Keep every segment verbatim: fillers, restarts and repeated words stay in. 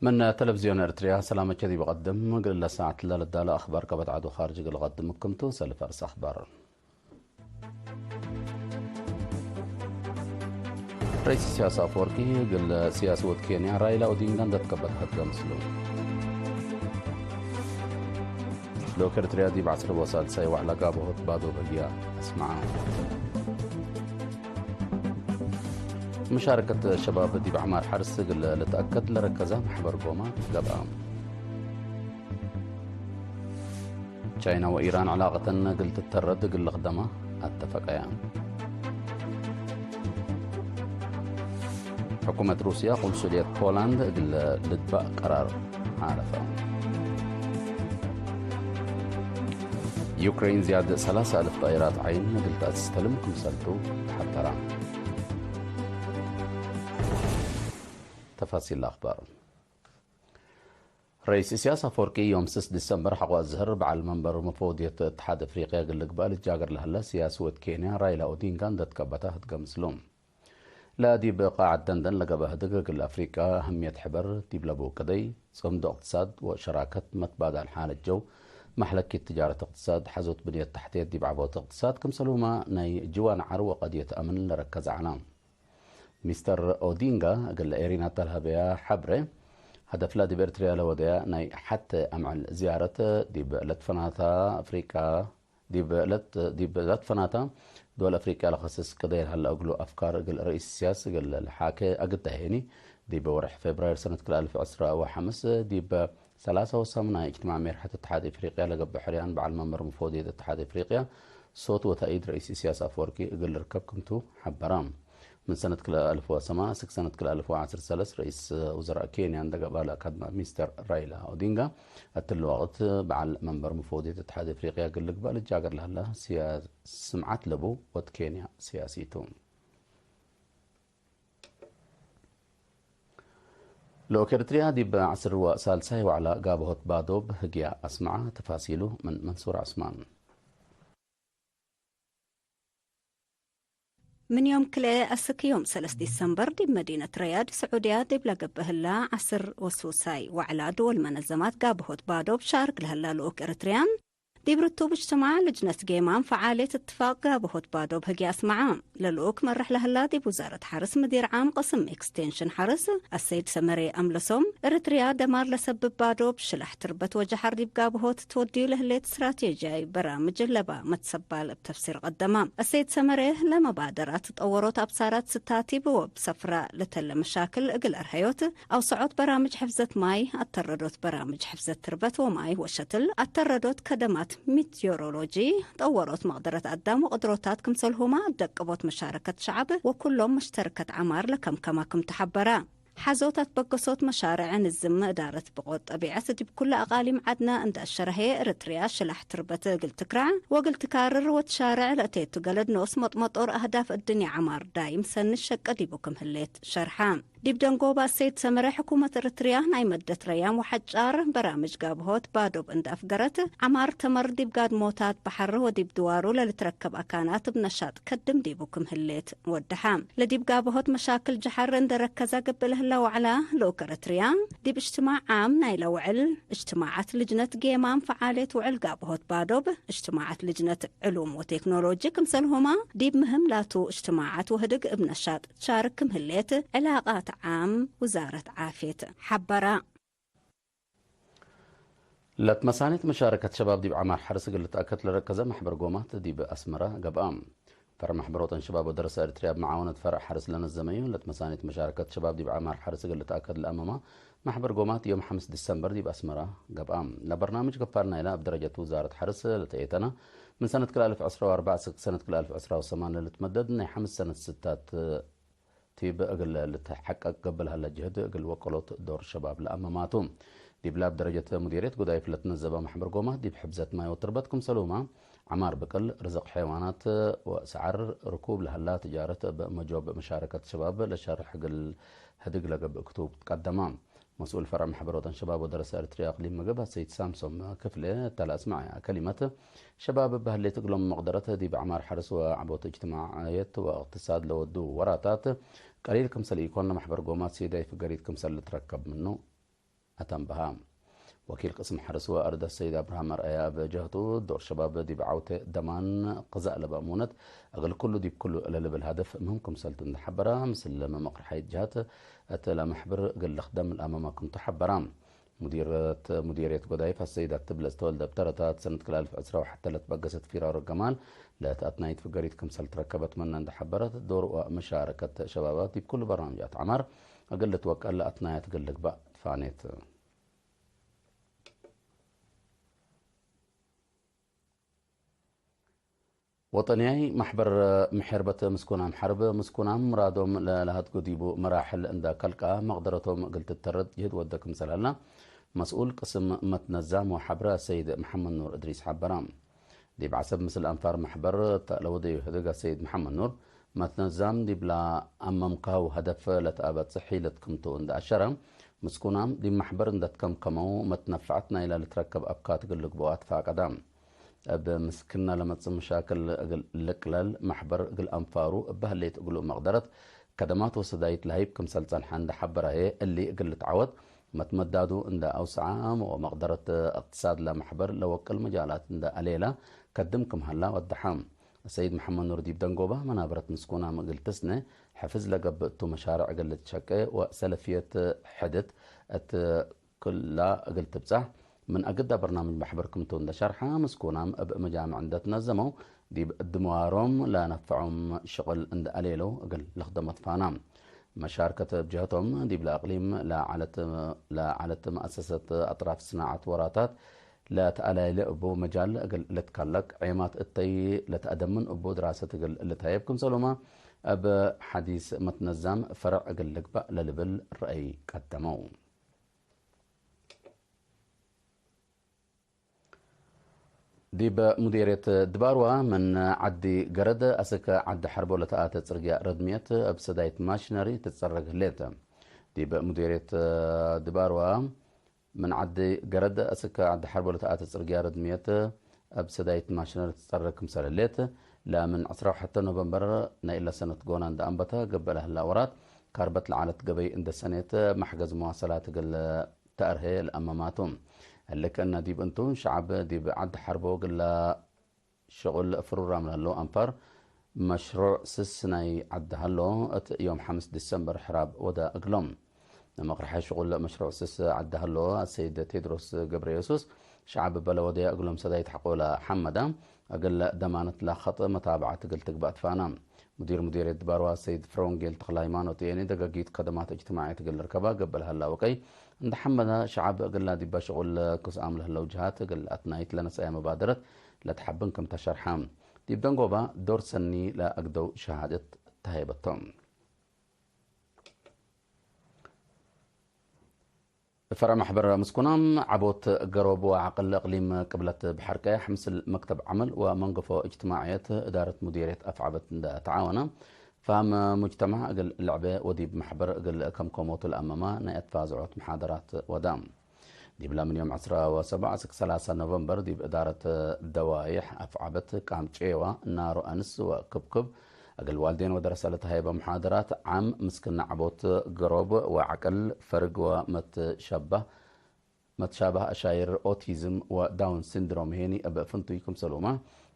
ምን ተለቪዝዮን ኤርትርያ ሰላመቼ ዲብ ቀድም፣ እግል ለሳዕት ለልዳለ አኽባር ከበድ ዐዱ ካርጅ እግል ቀድም ክምቱ፣ ሰልፍ አርስ አኽባር። ረኢስ ኢሳያስ አፈወርቂ እግል ሲያሲ ወድ ኬንያ ራይላ ኦዲንጋ እንዴ ትከበተ ህድገ ምስሉ። ልኡክ ኤርትርያ ዲብ ዐስር ወሳልሳይ ወዕላ ጋብሆት ባዶ በህግያ አስመዐ። መሻረከት ሸባብ ዲብ ዐማር ሐርስ እግል ልትአከድ ለረከዘ መሕበር ጎማት ገብአ። ቻይና ወኢራን ዕላቀተን እግል ትተረድ እግል ልክደማ አተፈቀያ። ሕኩመት ሩስያ ቁንሱልየት ፖላንድ እግል ልድባእ ቀራር ዓረፈ። ዩክሬን ዝያድ ሰላሳ አልፍ ጣይራት ዓይን እግል ተአስተልም ክምሰልቱ ተሐበራ። ተፋሲል አኽባር። ረኢስ ኢሳያስ አፈወርቂ ዮም ስስ ዲሰምበር ሐቆ አዝህር በዐል መንበር መፈወድየት እትሓድ አፍሪቅያ እግል ልግበእ ልጃገር ለሀለ ሲያሲ ወድ ኬንያ ራይላ ኦዲንጋ እንዴ ትከበተ ህድገ ምስሉ። ለዲብ ቃዐት ደንደን ለገብአ ህድግ እግል አፍሪቀ አህምየት ሕበር ዲብ ለቡ ቅደይ፣ ጽምዶ እቅትሳድ ወሸራከት፣ መትባዳል ሓለት ጀው፣ መሕለኪት ትጃረት እቅትሳድ፣ ሐዞት ብንየት ተሕትየት ዲብ ዐቦት እቅትሳድ፣ ክምሰልሁመ ናይ ጅዋን ዐር ወቀድየት አምን ለረከዘ ዐለ። ሚስተር ኦዲንጋ እግል ኤሪናታ ለሀበያ ሐብሬ፣ ሀደፍላ ዲብ ኤርትርያ ለወደያ ናይ ሐቴ አምዕል ዝያረት ዲብ ለትፈናታ አፍሪቃ ዲብ ለት-፣ ዲብ ለትፈናታ ድወል አፍሪቅያ ለከስስ ቅደይ ለሀለ እግሉ አፍካር እግል ረኢስ ኢሳያስ እግል ለሓኬ አግዳሄኒ፣ ዲብ ወርሕ ፌብራይር ሰነት ክልኤ አልፍ ዕስራ ወሐምስ ዲብ ሰላሳ ወሳምናይ እጅትማዕ ሜርሐት እትሓድ ኢፍሪቅያ ለገብእ ሕርያን በዐል መንበር መፈወድየት እትሓድ ኢፍሪቅያ ሶት ወታኢድ ረኢስ ኢሳያስ አፈወርቂ እግል ልርከብ ክምቱ ሐበራ። ምን ሰነት ክልኤ አልፍ ወሰማ እስክ ሰነት ክልኤ አልፍ ወዐስር ሰለስ ረኢስ ውዘራእ ኬንያ እንዴ ገብአ ለአካድመ ሚስተር ራይላ ኦዲንጋ፣ እትሊ ወቅት በዐል መንበር መፈወድየት እትሓድ አፍሪቅያ እግል ልግበእ ልጃገር ለሀለ ስያ-፣ ስምዓት ለቡ ወድ ኬንያ ሲያሲ ቱ። ልኡክ ኤርትርያ ዲብ ዐስር ወሳልሳይ ወዕላ ጋብሆት ባዶብ ህግያ አስመዐ። ተፋሲሉ ምን መንሱር ዐስማን። ምን ዮም ክልኤ አስክ ዮም ሰለስ ዲሰምበር ዲብ መዲነት ረያድ ስዑድያ ዲብ ለገብእ ህላ ዐስር ወሱሳይ ወዕላ ድወል መነዘማት ጋብሆት ባዶብ ሻርክ ለህላ ልኡክ ኤርትርያ፣ ዲብ ርቱብ እጅትማዕ ልጅነት ጌማም ፈዓልየት እትፋቅ ጋብሆት ባዶብ ህግየ አስመዐ። ለልኡክ መርሕ ለህላ ዲብ ውዛረት ሐርስ ምዲር ዓም ቅስም ኤክስቴንሽን ሐርስ አሰይድ ሰመሬ አምለሶም፣ ኤርትርያ ደማር ለሰብብ ባዶብ ሽላሕ ትርበት ወጀሐር ዲብ ጋብሆት ትወድዩ ለህሌት ስትራቴጂያይ በራምጅ ለባ መትሰባል እብ ተፍሲር ቀደማ። አሰይድ ሰመሬ፣ ለመባደራት ጠወሮት አብሳራት ስታቲብ ወእብ ሰፍራ ለተለ መሻክል እግል አርሀዮት አውሰዖት በራምጅ ሕፍዘት ማይ፣ አተረዶት በራምጅ ሕፍዘት ትርበት ወማይ ወሸትል፣ አተረዶት ከደማት ሚትዮሮሎጂ፣ ጠወሮት መቅደረት አዳም ወቅድሮታት ክምሰልሁመ ደቅቦት መሻረከት ሸዐብ ወኩሎም መሽተርከት ዐማር ለከምከመ ክም ተሐበረ። ሐዞት አትበገሶት መሻርዕ ንዝም እዳረት ብቆት ጠቢዐት ዲብ ኩለ አቃሊም ዐድነ እንደ አሸረሀየ፣ ኤረትርያ ሽላሕ ትርበት እግል ትክራዕ ወእግል ትካርር ወትሻርዕ ለእቴቱ ገለድ ኖስ መጥመጦር አህዳፍ እድንየ ዐማር ዳይም ሰኒ ሸቀ ዲቡ ክም ህሌት ሸርሐ። ዲብ ደንጎበ አሰይድ ሰመረ፣ ሕኩመት ኤረትርያ ናይ መደት ረያም ወሐጫር በራምጅ ጋብሆት ባዶብ እንደ አፍገረት፣ ዐማር ተመር ዲብ ጋድሞታት በሐር ወዲብ ድዋሩ ለልትረከብ አካናት እብ ነሻጥ ከድም ዲቡ ክም ህሌት ወደሐ። ለዲብ ጋብሆት መሻክል ጀሐር እንደ ረከዘ ገብእ ለህለ ወዕላ ልኡክ ኤረትርያ፣ ዲብ እጅትማዕ ዓም ናይለ ውዕል እጅትማዓት ልጅነት ጌማም ፈዓልየት ውዕል ጋብሆት ባዶብ፣ እጅትማዓት ልጅነት ዕሉም ወቴክኖሎጂ ክምሰልሁመ ዲብ ምህም ላቱ እጅትማዓት ወህድግ እብ ነሻጥ ትሻርክ ክም ህሌት ዕላቃት ዓም ውዛረት ዓፍየት ሐበረ። ለትመሳኔት መሻረከት ሸባብ ዲብ ዐማር ሐርስ እግል ልትአከድ ለረከዘ መሕበር ጎማት ዲብ አስመረ ገብአ። ፈርዕ መሕበር ወጠን ሸባብ ወደረሰ ኤረትርያ እብ መዓወነት ፈርዕ ሐርስ ለነዘመዩ ለትመሳኔት መሻረከት ሸባብ ዲብ ዐማር ሐርስ እግል ልትአከድ ለአመማ መሕበር ጎማት ዮም ሐምስ ዲሰምበር ዲብ አስመረ ገብአ። ለበርናምጅ ክፋል ናይለ እብ ደረጀት ውዛረት ሐርስ ለተኤተነ ምን ሰነት ክልኤ አልፍ ዕስራ ወአርበዕ እስክ ሰነት ክልኤ አልፍ ዕስራ ወሰማን ለልትመደድ ናይ ሐምስ ሰነት ስታት ቲብ እግል ልትሐቀቅ ገብእ ለሀለ ጅህድ እግል ወቀሎት ዶር ሸባብ ለአመማቱ። ዲብለ እብ ደረጀት ሙዲርየት ጉዳይፍ ለትነዘበ መሕበር ጎማት ዲብ ሕፍዘት ማይ ወትርበት ክምሰልሁመ ዐማር ብቅል፣ ርዝቅ ሐይዋናት ወሰዐር ርኩብ ለሀላ ትጃረት እብ መጆብ መሻረከት ሸባብ ለሸርሕ እግል ህድግ ለገብእ ክቱብ ትቀደመ። መስኡል ፈርዕ መሕበር ወጠን ሸባብ ወደረሰ ኤረትርያ እቅሊም ምግብ አሰይድ ሳምሶም ክፍሌ እተ ለአስመዐ ከሊመት፣ ሸባብ እብ ህሌት እግሎም መቅደረት ዲብ ዐማር ሐርስ ወዐቦት እጅትማዕየት ወእቅትሳድ ለወዱ ወራታት ቀሊል ክምሰል ኢኮን፣ ለመሕበር ጎማት ሲዳይ ፍገሪት ክምሰል ልትረከብ ምኑ ተንበሀ። ወኪል ቅስም ሐርስ ወአርድ አሰይድ አብርሃም አርአያ እብ ጀህቱ፣ ዶር ሸባብ ዲብ ዐውቴ ደማን ቅዛእ ለበእሙነት እግል ኩሉ ዲብ ኩሉ ለልብል ሀደፍ ምህም ክምሰልቱ እንዴ ሐበረ፣ ምስል መመቅርሓይት ጀሀት እት ለመሕብር እግል ልክደም ለአመመ ክምቱ ሐበረ። ሙዲረት ሙዲርየት ጎዳይፍ አሰይድ አትብለ ዝተወልደ እብ ተረታት ሰነት ክል አልፍ ዕስራ ወሐተ ለትበገሰት ፊራሮ ገማል ለተአትናይት ፍገሪት ክምሰል ትረከበት መነ እንዴ ሐበረት፣ ዶር ወመሻረከት ሸባባት ዲብ ኩሉ በርናምጃት ዐማር እግል ልትወቀል ለአትናያት እግል ልግባእ ትፋኔት። ወጠንያይ መሕበር ምሕርበት ምስኩናም ሐርብ፣ ምስኩናም ምራዶም ለለሀድጎ ዲቡ መራሕል እንዳ ከልቃ፣ መቅደረቶም እግል ትተረድ ጅህድ ወደ ክምሰል ሀላ፣ መስኡል ቅስም መትነዛም ወሐብረ ሰይድ መሐመድ ኑር እድሪስ ሐበረ። ዲብ ዐሰብ ምስል አንፋር መሕበር እተ ለወደዩ ህድግ አሰይድ መሐመድ ኑር፣ መትነዛም ዲብላ አመምካሁ ሀደፍ ለተአበጽሕ ሒለት ክምቱ እንዳ አሸረ፣ ምስኩናም ዲብ መሕበር እንደ ትከምከመው፣ መትነፈዐት ናይላ ልትረከብ አብካት እግል ልግበኦ አትፋቀደ። እብ ምስክነ ለመጽእ መሻክል እግል ልቅለል፣ መሕበር እግል አንፋሩ እበ ህሌት እግሉ መቅደረት ከደማት ወሰዳይት ለሀይብ ክምሰል ጸንሐ እንደ ሐበረ ህዬ፣ እሊ እግል ልትዐወት መትመዳዱ እንደ አውሰዐ ወመቅደረት እቅትሳድ ለመሕበር ለወቅል መጃላት እንደ አሌለ ከድም ክም ሀላ ወደሐ። ሰይድ መሐመድ ኑር ዲብ ደንጎባ መናበረት ምስኩናም እግል ትስነ፣ ሕፍዝ ለገብእ እቱ መሻርዕ እግል ልትሸቄ ወሰለፍየት ሕድት እት ክላ እግል ትብጻሕ፣ ምን አግዳ በርናምጅ መሕበር ክምቱ እንደ ሸርሐ፣ ምስኩናም እብ መጃምዕ እንደ ትነዘመው፣ ዲብ ድምዋሮም ለነፈዖም ሽቅል እንደ አሌለው እግል ልክደሞ ትፋና። መሻርከት እብ ጀህቶም፣ ዲብለ አቅሊም ለዐለት፣ ለዐለት መአሰሰት አጥራፍ ስናዐት ወራታት ለተአላይለ እቡ መጃል እግል ልትከለቅ፣ ዔማት እተይ ለተአደምን እቡ ድራሰት እግል ልትሀየብ ክምሰሉመ፣ እብ ሐዲስ መትነዛም ፈረዕ እግል ልግባእ ለልብል ረአይ ቀደመው። ዲብ ሙዴርየት ድባርዋ ምን ዐዲ ገረድ አስክ ዐዲ ሐርቦ ለተአተ ጽርግያ ረድምየት እብ ሰዳይት ማሽነሪ ትጸረግ ህሌት። ዲብ ሙዴርየት ድባርዋ ምን ዐዲ ገረድ አስክ ዐዲ ሐርቦ ለተአተ ጽርግያ ረድምየት እብ ሰዳይት ማሽነሪ ትጸረግ ክምሰል ህሌት። ለምን ዕስራ ወሐተ ኖቨምበር ናይ እለ ሰነት ጎና እንደ አንበተ ገብእ ለህላ ወራት ካርበት ለዐለት ገበይ እንደ ሰኔት መሕገዝ መዋሰላት እግል ተአርሄ ለአመማቱ። እሊ ክእነ ዲብ እንቱ፣ ሸዐብ ዲብ ዐድ ሐርቦ እግለ ሽቁል ፍሩራም ለህለው አንፋር፣ መሽሩዕ ስስ ናይ ዐድ ሀሎ፣ እት ዮም ሐምስ ዲሰምበር ሕራብ ወደ እግሎም። መቅርሐ ሽቁል መሽሩዕ ስስ ዐድ ሀሎ፣ አሰይድ ቴድሮስ ገብረየሱስ፣ ሸዐብ እበ ለወደየ እግሎም ሰዳይት ሐቆለ ሐመደ፣ እግል ደማነት ለከጥ መታብዐት እግል ትግባእ ትፋና። ሙዲር ሙዴርየት ድባርዋ ሰይድ ፍረወንጌል ተክለሃይማኖት የኒ ደገጊት ከደማት እጅትማዕየት እግል ልርከባ ገብእ ለሀላ ወቀይ እንደ ሐመደ፣ ሸዐብ እግላ ዲበ ሽቁል ክስአም ለህለው ጀሃት እግል አትናይት ለነሰአየ መባደረት ለትሐብን ክም ተሸርሐ። ዲብ ደንጎባ ዶር ሰኒ ለአግደው ሸሃደት ተሀይበቶም። ፈረ መሕበር ምስኩናም ዐቦት ገሮብ ወዐቅል እቅሊም ቅብለት በሐር ቀየሕ ምስል መክተብ ዐመል ወመንገፎ እጅትማዕየት እዳረት ሙዲርየት አፍዐበት እንደ ተዓወነ፣ ፋም ሙጅተማዕ እግል ልዕበ ወዲብ መሕበር እግል ከምከሞቱ ለአመመ ናይ አትፋዝዖት መሓደራት ወደ። ዲብለ ምን ዮም ዕስራ ወሰብዕ እስክ ሰላሳ ኖቨምበር ዲብ እዳረት ደዋይሕ አፍዐበት ቃም ጬዋ፣ ናሮ አንስ ወክብክብ እግል ዋልዴን ወደረሰ ለተሀይበ መሓደራት ዓም ምስክነ ዐቦት ገሮብ ወዐቅል ፈርግ ወመትሸባህ፣ መትሻባህ አሻይር ኦቲዝም ወዳውን ሲንድሮም ሄኒ እብ ፍንቱይ ክምሰሉመ፣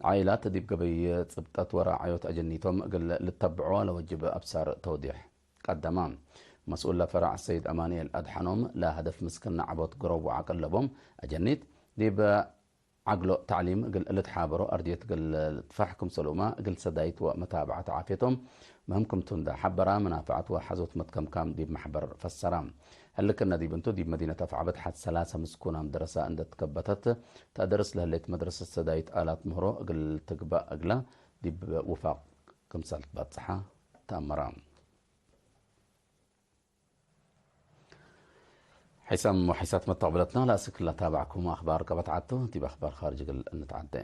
ዓኢላት ዲብ ገበይ ጽብጠት ወራዐዮት አጀኒቶም እግል ልተብዕወ ለወጅብ አብሳር ተውዲሕ ቀደመ። መስኡል ለፈረዕ ሰይድ አማንኤል አድሐኖም፣ ለሀደፍ ምስክነ ዐቦት ገሮብ ወዐቅል ለቦም አጀኒት ዲብ ዐግሎ ተዕሊም እግል ልትሓበሮ አርድየት እግል ልጥፈሕ ክምሰሉመ፣ እግል ሰዳይት ወመታብዐት ዓፍየቶም ምህም ክምቱ እንደ ሐበራ፣ መናፈዐት ወሐዞት መትከምካም ዲብ መሕበር ፈሰራ። ህልክነ ዲብ እንቱ፣ ዲብ መዲነት አፍዐበት ሐት ሰላሰ ምስኩናም ደረሰ እንደ ትከበተት፣ ተአደርስ ለህሌት መድረሰት ሰዳይት አላት ምህሮ እግል ትግባእ እግላ ዲብ ውፋቅ ክምሰል ትበጽሐ ተአመረ። ሒሳም ወሒሳት መተቅብለትና ለአስክ ለታብዐኩም አክባር ቀበት ዐቱ፣ ዲብ አክባር ካርጅ እግል እንትዓዴ።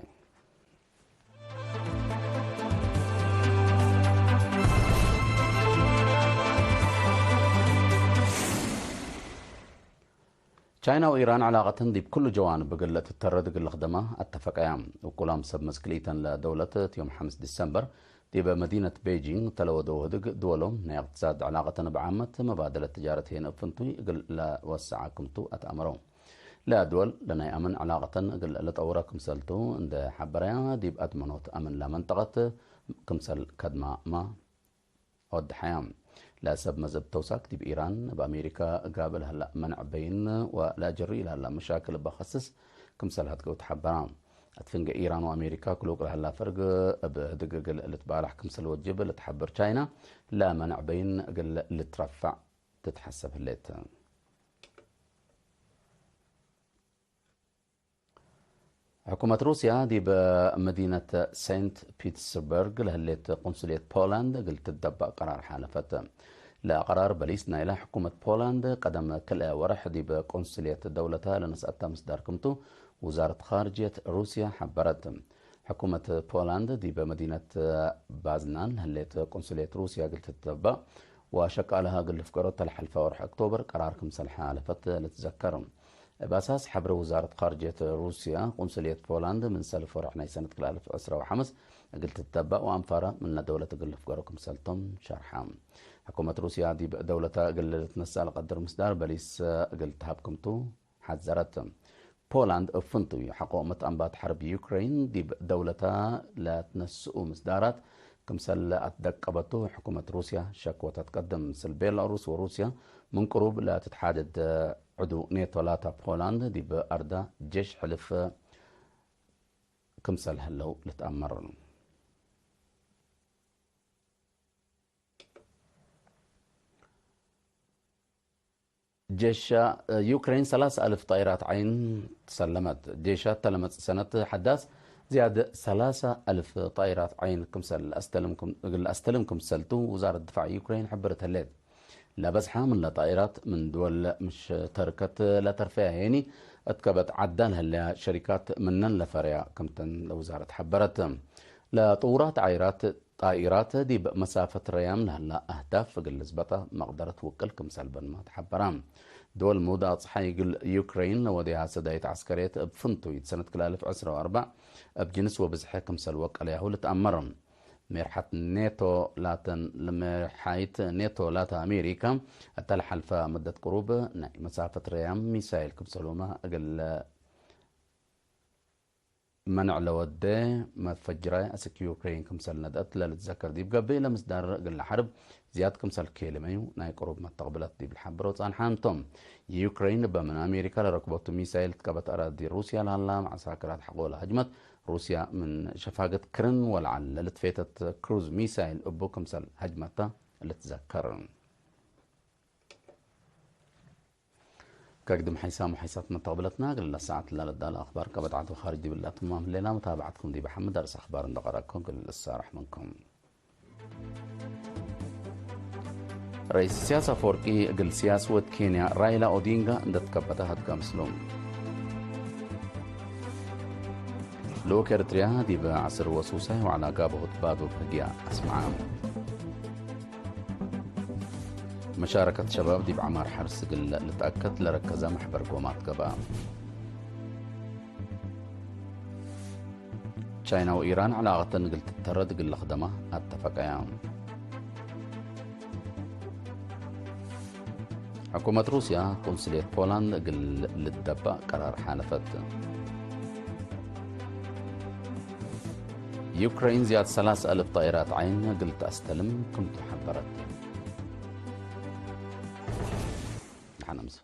ቻይና ወኢራን ዐላቀተን ዲብ ኩሉ ጀዋንብ እግል ትተረድ እግል ልክደማ አተፈቀያ። ውቁላም ሰብ መስክል ኢተን ለደውለት እት ዮም ሐምስ ዲሰምበር ዲበ መዲነት ቤጂንግ ተለወደው ህድግ፣ ድወሎም ናይ እቅትሳድ ዕላቀተን እብ ዓመት መባደለት ትጃረት ህዬ እብ ፍንቱይ እግል ለወሰዐ ክምቱ አትአመረው። ለድወል ለናይ አምን ዕላቀተን እግል ለጠውረ ክምሰልቱ እንደ ሐበረያ፣ ዲብ አድመኖት አምን ለመንጠቀት ክምሰል ከድማማ ወደሐያ። ለሰብ መዝ እብ ተውሳክ ዲብ ኢራን እብ አሜሪካ ጋብ ለህላ መንዕ በይን ወለአጀሪ ለህላ መሻክል እበ ከስስ ክምሰል ሀድገው ተሐበራ። እት ፍንጌ ኢራን ወአሜሪካ ክሉቅ ለህላ ፈርግ እብ ህድግ እግል ልትባላሕ ክምሰል ወጅብ ልትሐብር ቻይና፣ ለመንዕ በይን እግል ልትረፈዕ ትትሐሰብ ህሌት። ሕኩመት ሩስያ ዲብ መዲነት ሴንት ፒተርስበርግ ለህሌት ቁንስልየት ፖላንድ እግል ትደበእ ቀራር ሓለፈት። ለቀራር በሊስ ናይላ ሕኩመት ፖላንድ ቀደም ክልኤ ወርሕ ዲብ ቁንስልየት ደውለተ ለነስአተ ምስዳር ክምቱ ውዛረት ኻርጅየት ሩስያ ሐበረት። ሕኩመት ፖላንድ ዲብ መዲነት ባዝናን ለህሌት ቁንስልየት ሩስያ እግል ትደበእ ወሸቃልሃ እግል ልፍገሮ እተ ለሐልፈ ወርሕ ኦክቶበር ቀራር ክምሰል ሓለፈት ልትዘከር። እብ አሳስ ሐብሬ ውዛረት ኻርጅየት ሩስያ፣ ቁንስልየት ፖላንድ ምን ሰልፍ ወርሕ ናይ ሰነት ክልኤ አልፍ ዕስራ ወሐምስ እግል ትተበእ ወአንፋረ ምነ ደውለት እግል ልፍገሮ ክምሰልቶም ሸርሐ። ሕኩመት ሩስያ ዲብ ደውለተ እግል ልትነሰእ ለቀድር ምስዳር በሊስ እግል ተሀብ ክምቱ ሐዘረት። ፖላንድ እብ ፍንቱይ ሐቆ መትአንባት ሐርብ ዩክሬን ዲብ ደውለተ ለትነስኡ ምስዳራት ክምሰል ለአትደቀበቱ ሕኩመት ሩስያ ሸክወ ተትቀድም። ምስል ቤላሩስ ወሩስያ ምን ቅሩብ ለትትሓደድ ዕዱ ኔቶ ላታ ፖላንድ ዲብ አርዳ ጄሽ ሕልፍ ክምሰል ህለው ልትአመር። ጄሻ ዩክሬን ሰላሳ አልፍ ጣይራት ዓይን ተሰለመት። ጄሻ እተ ለመጽእ ሰነት ሐዳስ ዝያድ ሰላሳ አልፍ ጣይራት ዓይን ክምሰል ለአስተልም ክም-፣ እግል ለአስተልም ክምሰልቱ ውዛረት ድፋዕ ዩክሬን ሐብረት ህሌት። ለበዝሐ ምንለ ጣይራት ምን ድወል ምሽተርከት ለተርፈያ ሄኒ እት ከበድ ዐዳ ለህለያ ሸሪካት ምነን ለፈረያ ክምተን ለውዛረት ሐበረት። ለጥውራት ጣይራት ጣኢራት ዲብ መሳፈት ረያም ለህላ አህዳፍ እግል ልዝበጠ መቅደረት ውቅል ክምሰል በንማ ተሐበራ። ድወል ምውዳቅ ጸሓይ እግል ዩክሬን ለወዴሃ ሰዳይት ዐስከርየት እብ ፍንቱይ ሰነት ክልኤ አልፍ ዕስራ ወአርበዕ እብ ጅንስ ወብዝሐ ክምሰል ወቀለያሁ ልትአመር። ሜርሐት ኔቶ ላተን፣ ለሜርሓይት ኔቶ ላተ አሜሪካ እተ ለሐልፈ መደት ቅሩብ ናይ መሳፈት ረያም ሚሳይል ክምሰሉመ እግል መንዕ ለወዴ መትፈጅራይ አስክ ዩክሬን ክምሰል ነድአት ለልትዘከር ዲብ ገብእ፣ ለምስዳር እግል ለሐርብ ዝያድ ክምሰል ኬልመዩ ናይ ቅሩብ መተቅብለት ዲብ ለሐብሮ ጸንሓ እንቶም። ዩክሬን እበ ምን አሜሪካ ለረክበቱ ሚሳይል ትቀበት አራዲ ሩስያ ለሀላ መዐሳክራት ሐቆ ለሀጅመት፣ ሩስያ ምን ሸፋገት ክርን ወለዐል ለልትፌተት ክሩዝ ሚሳይል እቡ ክምሰል ሀጅመተ ልትዘከር። ከግድም ሐይሳም ወሐይሳት መተቅብለትና፣ እግል ለሰዓት ለለዳለ አኽባር ከበድ ዐድ ወኻርጅ ዲብላ ትማም ህሌና፣ መታብዐትኩም ዲብ ሐምድ አርእስ አኽባር እንደ ቀረእኩም እግል እሳረሕ ምንኩም። ረኢስ ኢሳያስ አፈወርቂ እግል ሲያስ ወድ ኬንያ ራይላ ኦዲንጋ እንደ ትከበተ ሀድጋ ምስሉ። ልኡክ ኤርትርያ ዲብ ዐስር ወሱሳይ ወዐላ ጋብሆት ባዶብ ህግያ አስምዐ። መሻረከት ሸባብ ዲብ ዐማር ሐርስ እግል ልትአከድ ለረከዘ መሕበር ጎማት ገብአ። ቻይና ወኢራን ዐላቀተን እግል ትተረድ እግል ለክደማ አተፈቀያ። ሕኩመት ሩስያ ቁንስልየት ፖላንድ እግል ልትደበእ ቀራር ሓለፈት። ዩክሬን ዝያድ ሰላስ አልፍ ጣይራት ዓይን እግል ተአስተልም ክምቱ ሐበረት። ደሓን አምሰ።